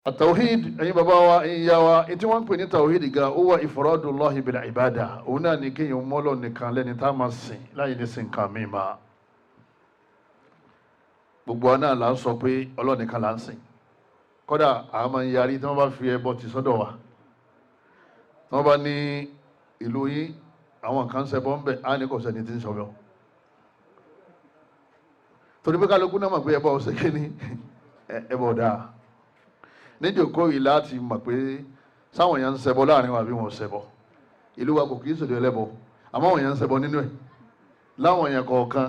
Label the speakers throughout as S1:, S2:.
S1: Àtàwíìd, ẹ̀yin bàbá wa, ẹ̀yin ìyá wa, ẹ̀yin tí wọ́n ń pè ní tàwíìd gan, ó wà ifradullahi bil ibada. Òun náà ní kéèyàn mọ́lọ̀ nìkan lẹ́ni tá a máa sìn láyé ní sìn nǹkan mi máa. Gbogbo wa náà là ń sọ pé Ọlọ́run nìkan là ń sìn. Kódà àwọn máa ń yarí tí wọ́n bá fi ẹbọ tì sọ́dọ̀ wa. Tí wọ́n bá ní ìlú yín, àwọn kan ń ṣẹbọ ń bẹ̀, á ní kò sẹ́ni tí ń sọ̀rọ̀. Torí pé kálukú náà mọ̀ pé ẹbọ ọ̀sẹ̀ kí ni ẹbọ dáa. Níjòkó yìí láti mọ̀ pé sáwọn èèyàn ń ṣẹbọ láàrin wa àbí wọn ò ṣẹbọ. Ìlú wa kò kì í sòdò ẹlẹ́bọ, àmọ́ àwọn èèyàn ń ṣẹbọ nínú ẹ̀ láwọn èèyàn kọ̀ọ̀kan.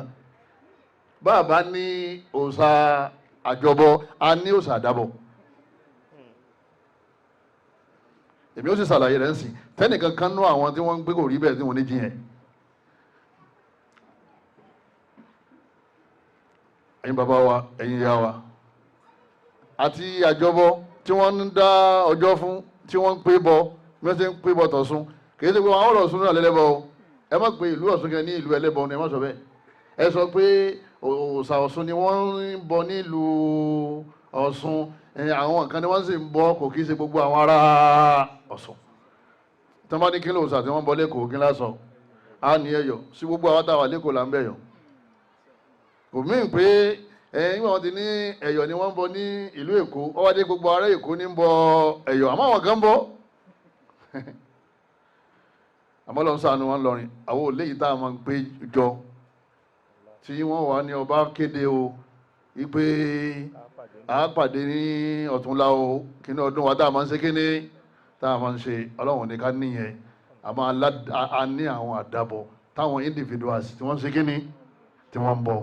S1: Bàbá ní òòṣà àjọbọ, a ní òòṣà àdàbọ. Èmi ó sì ṣàlàyé rẹ̀ ń sìn tẹ́nìkan kan nú àwọn tí wọ́n ń gbé kò rí bẹ́ẹ̀ tí wọ́n ní jiyàn. Ẹ̀yin bàbá wa, ẹ̀yin ìyá wa, àti àjọbọ tí wọ́n ń dá ọjọ́ fún, tí wọ́n ń pé bọ, bí wọ́n ṣe ń pé bọ tọ̀sùn, kì í ṣe pé àwọn ọ̀rọ̀ Ọ̀ṣun náà lẹ́lẹ́bọ o. Ẹ má pe ìlú Ọ̀ṣun kẹ ní ìlú ẹlẹ́bọ ni, ẹ má sọ bẹ́ẹ̀. Ẹ sọ pé òòṣà Ọ̀ṣun ni wọ́n ń bọ nílùú Ọ̀ṣun, àwọn kan ni wọ́n sì ń bọ, kò kì í ṣe gbogbo àwọn ará Ọ̀ṣun. Tí wọ́n bá ní kí ló òòṣà tí wọ́n ń bọ lẹ́kọ̀ọ́, kí lásọ á ní ẹ̀yọ̀ sí gbogbo àwọn táwa lẹ́kọ̀ọ́ là ń bẹ̀yọ̀. Kò mí pé ẹ̀yìn wọn ti ní ẹ̀yọ̀ ni wọ́n ń bọ ní ìlú Èkó, ó wá dé gbogbo ará Èkó ní ń bọ ẹ̀yọ̀, àmọ́ àwọn kan ń bọ. Àmọ́ lọ́n sànù wọn lọrin, àwọn ò léyìí tá a máa ń pé jọ tí wọ́n wà ní ọba kéde o wípé a pàdé ní ọ̀túnla o, kíní ọdún wa tá a máa ń ṣe, kíní tá a máa ń ṣe, Ọlọ́run ní ká níyẹn. Àmọ́ a ní àwọn àdàbọ̀ táwọn individuals tí wọ́n ń ṣe kíní tí wọ́n ń bọ̀.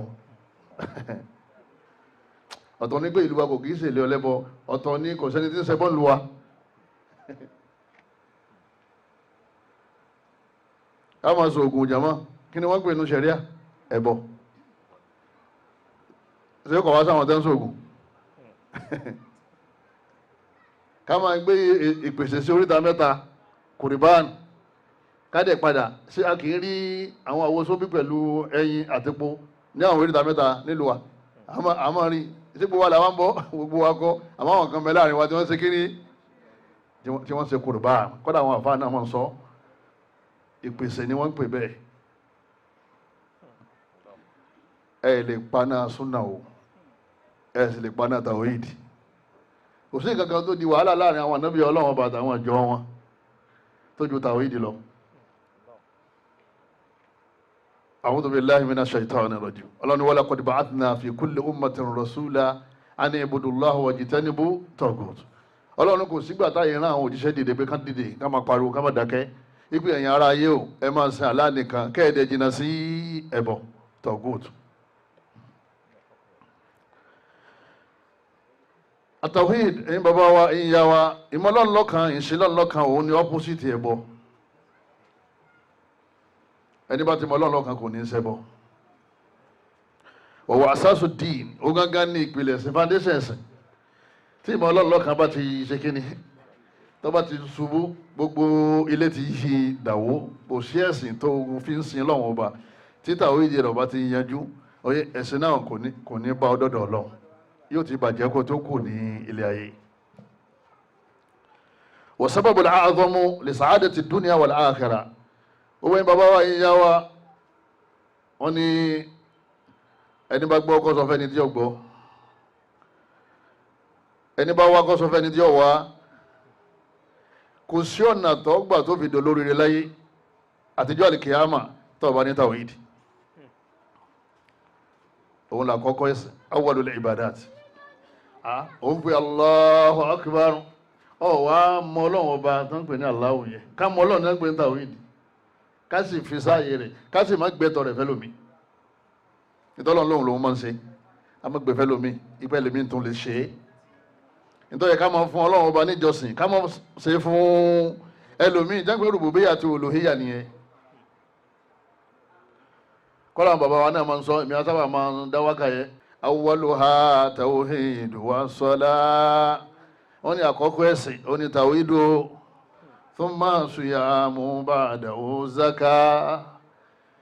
S1: Ọ̀tọ̀ ní pé ìlú wa kò kì í ṣèlè ọlẹ́bọ, ọ̀tọ̀ ní kò sẹ́ni tí ń ṣẹbọ lu wa. Ká máa sọ ògùn jàmọ́, kí ni wọ́n ń pè ní sẹ̀ríà? Ẹbọ. Ṣé kò wá sáwọn tẹ́ ń sọ̀gùn? Ká máa gbé ìpèsè sí oríta mẹ́ta kùrìbáàn, ká dẹ̀ padà ṣé a kì í rí àwọn àwo sóbí pẹ̀lú ẹyin àtepo ní àwọn oríta mẹ́ta nílùú wa? A máa rí. Ṣé gbogbo wa làwọn ń bọ́? Gbogbo wa kọ́, àmọ́ àwọn kan bẹ láàrin wa tí wọ́n ṣe kíní, tí wọ́n ṣe kùrìbáàn. Kọ́dà àwọn àfáà náà máa ń sọ ìpèsè ni wọ́n ń pè bẹ́ẹ̀. Ẹ lè paná súnà o, ẹ sì lè paná tàwíìdì. Kò sí nǹkan kan tó di wàhálà láàrin àwọn ànábì Ọlọ́run bàtà àwọn ìjọ wọn tó ju tàwíìdì lọ. A'udhu billahi minash shaitani rajim. Ọlọ́run ní wa laqad ba'athna fi kulli ummatin rasula an i'budullaha wajtanibu taghut. Ọlọ́run kò sígbà táyé rán àwọn òjíṣẹ́ dìde pé ká dìde, ká máa pariwo, ká máa dákẹ́ ipe ẹ̀yin ará ayé o, ẹ máa sin Allah nìkan, kẹ́ẹ̀dẹ̀ jìnnà sí ẹbọ taghut. Àtàwíìd, ẹ̀yin bàbá wa, ẹ̀yin ìyá wa, ìmọ̀lọ́nlọ́kan, ìṣelọ́nlọ́kan, òun ni ọ́pọ́sìtì ẹbọ. Ẹni bá ti mọ Ọlọ́run lọ́kan kò ní í ṣẹbọ. Ọ̀wọ̀ àṣàṣù dín, ó gángan ní ìpìlẹ̀ ẹ̀sìn, foundation ẹ̀sìn. Tí ìmọ̀ Ọlọ́run lọ́kan bá ti ṣe kíni, tó bá ti ṣubú, gbogbo ilé ti yí dàwó, kò sí ẹ̀sìn tó fi ń sin Ọlọ́run ọba. Títà òye rẹ̀ ọba ti yanjú, ẹ̀sìn náà kò ní bá ọdọ́dọ̀ Ọlọ́run, yóò ti bàjẹ́ kó tó kù ní ilé ayé. Wa sababul a'zamu li sa'adati dunya wal akhirah. Owó yín bàbá wa, yín yá wa, wọ́n ní ẹni bá gbọ́ kó sọ fẹ́ni tí ó gbọ́, ẹni bá wá kó sọ fẹ́ni tí ó wá. Kò sí ọ̀nà tó gbà tó fi dolóríire láyé àtijọ́ àlìkìyàmà tó bá ní tàwíìdì. Òun là kọ́kọ́ ẹ̀sìn, awwalul ibadat. Òun pe Allahu akbar, ọ wá mọ Ọlọ́run ọba tó ń pè ní Allahu yẹn, ká mọ Ọlọ́run tó ń pè ní tàwíìdì, ká sì fi sáàyè rẹ̀, ká sì má gbẹ́tọ̀ rẹ̀ fẹ́ lómi. Ìtọ́lọ́run lóhùn lòun máa ń ṣe, a má gbé fẹ́ lómi, ìpẹ́ lèmi tún lè ṣe é. Nítorí ká máa fún Ọlọ́run ọba níjọsìn, ká máa ṣe fún ẹlòmíì, jágbé rububiyya àti uluhiyya nìyẹn. Kọ́lá àwọn bàbá wa náà máa ń sọ, èmi sábà máa ń dá wákà yẹn. Awwaluha tawhidu wa salah. Wọ́n ní àkọ́kọ́ ẹ̀sìn, ó ní tawhidu, thumma siyamu ba'dahu zaka.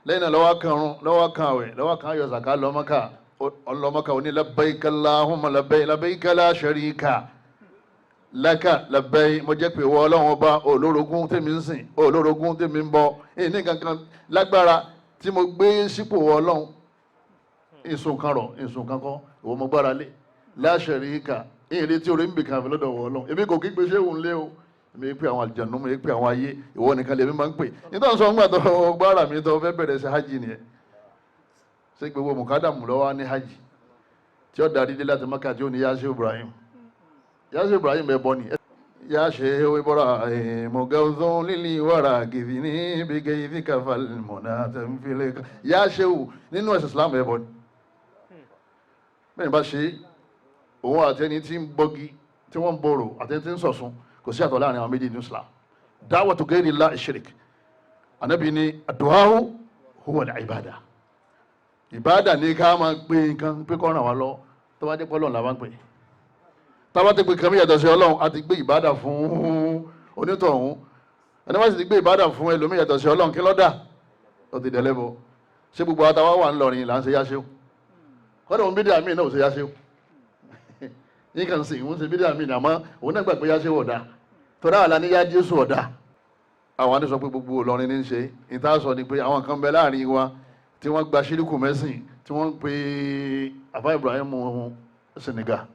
S1: Lẹ́yìn náà lọ́wọ́ kan rún, lọ́wọ́ kan àwẹ̀, lọ́wọ́ kan ayọ̀ zaka lọ́mọ́ká, ọlọ́mọ́ká oní labbaika Allahumma labbaik, labbaika la sharika. Laka labbayi, mo jẹ́ pé ìwọ Ọlọ́run ọba olórogún tèmi ń sìn, olórogún tèmi ń bọ, ní kankan lágbára tí mo gbé sípò Ọlọ́run, ìsùn kan rọ̀, ìsùn kan kọ́, ìwọ mo gbára lé. La sharika, ìyìn retí orí ń bì kan lọ́dọ̀ ìwọ Ọlọ́run. Èmi kò kí pé ṣéwù ńlé o, èmi pé àwọn àlùjànnú, mi pé àwọn ayé, ìwọ nìkan lèmi máa ń pè. Nítorí sọ ńgbà tó gbára mi tó fẹ́ bẹ̀rẹ̀ sí hajj nìyẹn. Ṣé gbogbo mùkádàmù lọ́wọ́ ní hajj tí ó darí dé láti Mákà tí ó ní yá ṣe Ibrahim, yá ṣe Ibrahim ẹ bọ ni yá ṣe Ibrahim gawzun lílì wàrà gidi ní bí gẹ́gẹ́ káfà mọ̀nà tẹ̀mífìlẹ̀ yá ṣe wù nínú ẹ̀sìn Islam ẹ bọ ni. Bẹ́ẹ̀ bá ṣe òun àti ẹni tí ń bọ́gi tí wọ́n ń bọ̀rọ̀ àti ẹni tí ń sọ̀sùn, kò sí àtọ̀ láàrin àwọn méjì ní Islam. Da'watu ghayri llahi shirk. Anabi ni àdúrà huwa al-ibada. Ìbáàdà ní ká máa pé nǹkan pé kọ́ ràn wá lọ. Tó bá dé pọ́ lọ́run la bá ń pè. Tá bá ti pè kàmí yàtọ̀ sí Ọlọ́run, a ti gbé ìbáàdà fún onítọ̀hún. Ẹni wọ́n sì ti gbé ìbáàdà fún ẹlòmíì yàtọ̀ sí Ọlọ́run, kí ló dà? Ó ti dẹ̀lẹ́bọ. Ṣé gbogbo àtàwọn wà ńlọrin là ń ṣe yáṣẹ́ o? Kọ́dọ̀ òun bídíà míì náà ò ṣe yáṣẹ́ o. Yín kàn sí ìwọ́n ṣe bídíà míì àmọ́ òun náà gbà pé yáṣẹ́ ọ̀dà tọ́lá àlá ní yá Jésù ọ̀dà. Àwọn àti sọ pé gbogbo Ìlọrin ní í ṣe. Ìta sọ ni pé àwọn kan bẹ láàrin wa tí wọ́n gba ṣíríkù mẹ́sìn, tí wọ́n ń pe àfá Ibrahim Senegal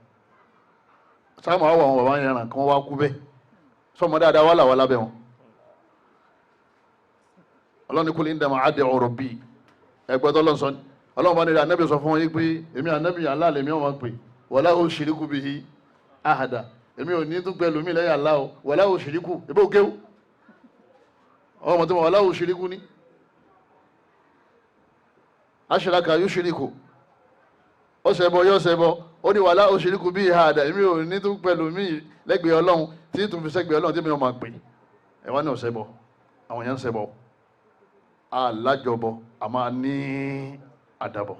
S1: sáàmù. Àwọn bàbá yẹn ràn kí wọ́n wá kú bẹ́ẹ̀. Sọmọ dáadáa wà láwà lábẹ́ wọn. Ọlọ́ni kúlẹ̀ ń dàmọ́ adé ọ̀rọ̀ bíi ẹgbẹ́ tó lọ́n sọ ni. Ọlọ́run bá nílẹ̀ anábì sọ fún wọn yìí pé èmi anábì Allah lèmi wọn máa pè, wala ushriku bihi ahada. Èmi ò ní tún pẹ̀lú mi lẹ́yìn Allah o. Wala ushriku ebó kéwù ọmọ tó mọ̀ wala ushriku ní ashraka yushriku, ó ṣẹbọ yóò ṣẹbọ. Ó ní wala ushriku bihi ahada, èmi ò ní tún pẹ̀lú mi lẹ́gbẹ̀ẹ́ Ọlọ́run tí tún fi sẹ́gbẹ̀ẹ́ Ọlọ́run tí mi ò máa pè. Ẹ wá ní ọ̀ṣẹbọ, àwọn yẹn ń ṣẹbọ alájọbọ, a máa ní àdàbọ̀.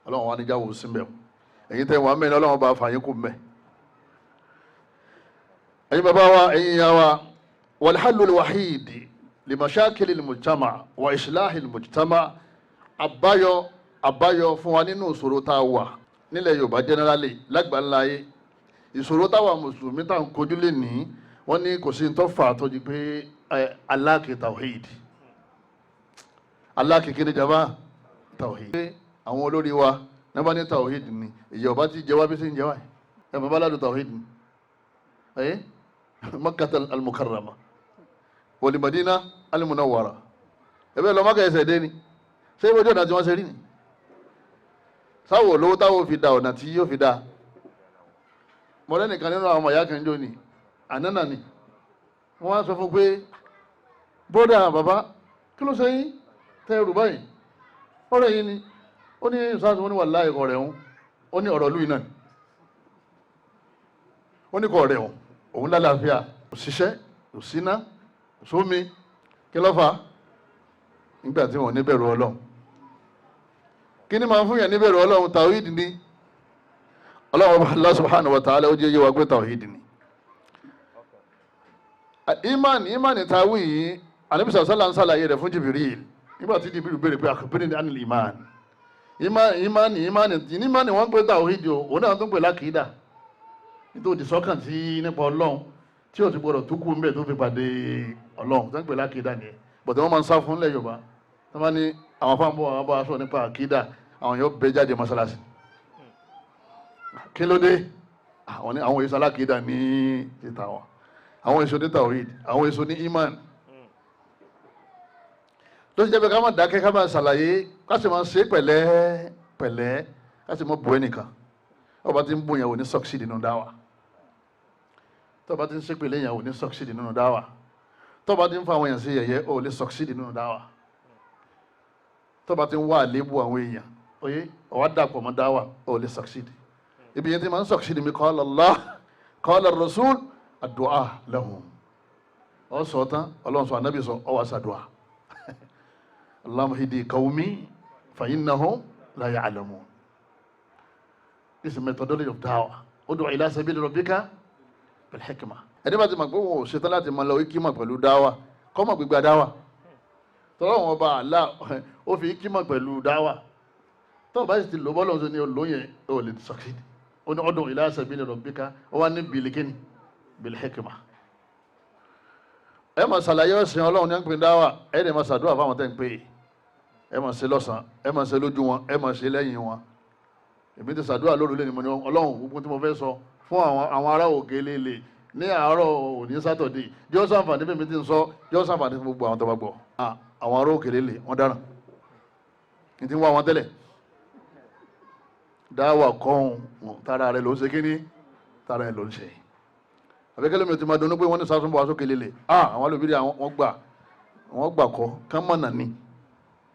S1: Ọlọ́run wa níjà wò sí mbẹ́. Ẹ̀yin tẹ́ wà mẹ́rin, Ọlọ́run bá fàyín kù mbẹ́. Ẹ̀yin bàbá wa, ẹ̀yin ìyá wa, wal-hallu al-wahid li mashakil al-mujtama wa islahi al-mujtama. Àbáyọ fún wa nínú ìṣòro tá a wà nílẹ̀ Yorùbá generally, lágbàláyé, ìṣòro táwa mùsùlùmí tá à ń kojú lè ní, wọ́n ní kò sí ní tó fà á tó di pé aláàkè tawhid, aláàkè kí ni jama? Tawhid. Àwọn olórí wa nígbà ní tawhid ni ìjọba ti jẹ wá bí sí ń jẹ wá. Ẹ bàbá aládùn tawhid ni ẹ Makkah al-Mukarrama wal Madina al-Munawwara. Ẹ bẹ́ẹ̀ lọ Mákà, ẹsẹ̀ dé ni. Ṣé ibi ojú ọ̀nà tí wọ́n ṣe rí ni sáwọ̀ olówó táwọn fi da ọ̀nà tí yóò fi da mọ̀lẹ́nìkan nínú àwọn ọmọ ìyá kan jò ní ànánà ni. Wọ́n wá sọ fún pé, bọ́dà bàbá, kí ló ṣe yín tẹ́ ẹrù báyìí? Ọ̀rẹ́ yín ni. Ó ní ìsáàsì wọn ní wàláhì ọ̀rẹ́ òun. Ó ní ọ̀rọ̀ lùi náà, ó ní kọ̀ ọ̀rẹ́ òun, òun lálàáfíà, kò ṣiṣẹ́, kò síná, kò sómi. Kí ló fà á? Nígbà tí wọ́n níbẹ̀rù Ọlọ́run. Kí ni máa fún yàn níbẹ̀rù Ọlọ́run? Tawhid ni. Ọlọ́run ọba Allah subhanahu wa ta'ala, ó jẹ́ yé wa pé tawhid ni imani. Imani tawí yìí, Ànábì sàlá ń sàlàyé rẹ̀ fún Jibril nígbà tí Jibril béèrè pé akhbirni anil iman. Imani, imani, imani, wọ́n ń pè tawhid o, òun náà tún pè lákìídà, nítorí sọ́kàn tí nípa Ọlọ́run tí o ti gbọdọ̀ tó kú mbẹ́ tó fi pàdé Ọlọ́run tó ń pè lákìídà nìyẹn. Bọ̀dẹ̀ wọ́n máa ń sá fún ilẹ̀ Yorùbá tó bá ní àwọn fáwọn bọ̀, àwọn bá aṣọ nípa àkídà, àwọn yóò bẹ jáde mọ́sálásí. Kí ló dé? Àwọn ní àwọn èso alákìídà ní títa wọn, àwọn èso ní tawhid, àwọn èso ní iman. Ló ti jẹ́ pé ká má dákẹ́, ká má ṣàlàyé, ká sì máa ṣe pẹ̀lẹ́ pẹ̀lẹ́, ká sì má bu ẹnìkan. Ọba tí ń bú yẹn ò ní succeed nínú dáwà. Tọ́ba tí ń ṣépè yẹn ò ní succeed nínú dáwà. Tọ́ba tí ń fa àwọn èèyàn sí yẹ̀yẹ́, ò lè succeed nínú dáwà. Tọ́ba tí ń wá àléébù àwọn èèyàn, oyé ọ̀wá dàpọ̀ mọ́ dáwà, ò lè succeed. Ibi yẹn tí máa ń succeed mi, qala Allah, qala Rasul, àdúà lahum. Ọ sọ tán, Ọlọ́run sọ, ànábì sọ, ọ wà sàdúà. Allahumma hidi qawmi fa innahum la ya'lamun. This is the methodology of da'wah. Ud'u ila sabili rabbika bil hikma. Ẹni bá ti mọ̀ pé wọn ò ṣetán láti máa lọ hikima pẹ̀lú dáwà, kọ́mọ̀ gbígba dáwà. Tọ́lá wọn bá àlá ó fi hikima pẹ̀lú dáwà. Tọ́wọ́ bá sì ti lò bọ́ọ̀lù ọ̀sẹ̀ ni olóyè, ò lè succeed. Ó ní ud'u ila sabili rabbika, ó wá ní bìlìkíní bil hikma. Ẹ máa ṣàlàyé ọ̀sìn Ọlọ́run ní ń pè dáwà. Ẹ dẹ̀ máa ṣàdúrà fáwọn tẹ́ ń pè é. Ẹ máa ṣe lọ́sàn-án, ẹ máa ṣe lójú wọn, ẹ máa ṣe lẹ́yìn wọn. Èmi ti ṣàdúrà lóru lẹ́nu, mo ní Ọlọ́run, gbogbo tí mo fẹ́ sọ fún àwọn ará òkè lélẹ̀ ní àárọ̀ òní Sátọ̀dé, jọ́ sàǹfààní bí mi ti ń sọ, jọ́ sàǹfààní fún gbogbo àwọn tó bá gbọ́. Àwọn ará òkè lélẹ̀, wọ́n dáràn ní ti ń wá wọn tẹ́lẹ̀. Dáwà kọ́hún, tara rẹ̀ ló ń ṣe kíní, tara rẹ̀ ló ń ṣe. Àbíkẹ́lẹ́ mi ò ti máa dunnú pé wọ́n ní sásùn bọ̀ wá sókè lélẹ̀. Àwọn olùbírí àwọn gbà, wọ́n gbà kọ́ kán mọ̀nà ni,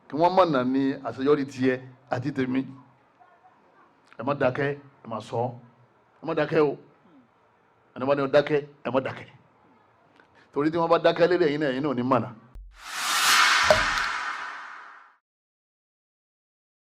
S1: kí wọ́n mọ̀nà ní àṣeyọrí tiẹ̀ àti tèmi. Ẹ má dákẹ́, ẹ má sọ, ẹ má dákẹ́ o. Ẹni bá ní o dákẹ́, ẹ má dákẹ́, torí tí wọ́n bá dákẹ́ lédè ẹ̀yin náà, ẹ̀yin náà ò ní mọ̀nà.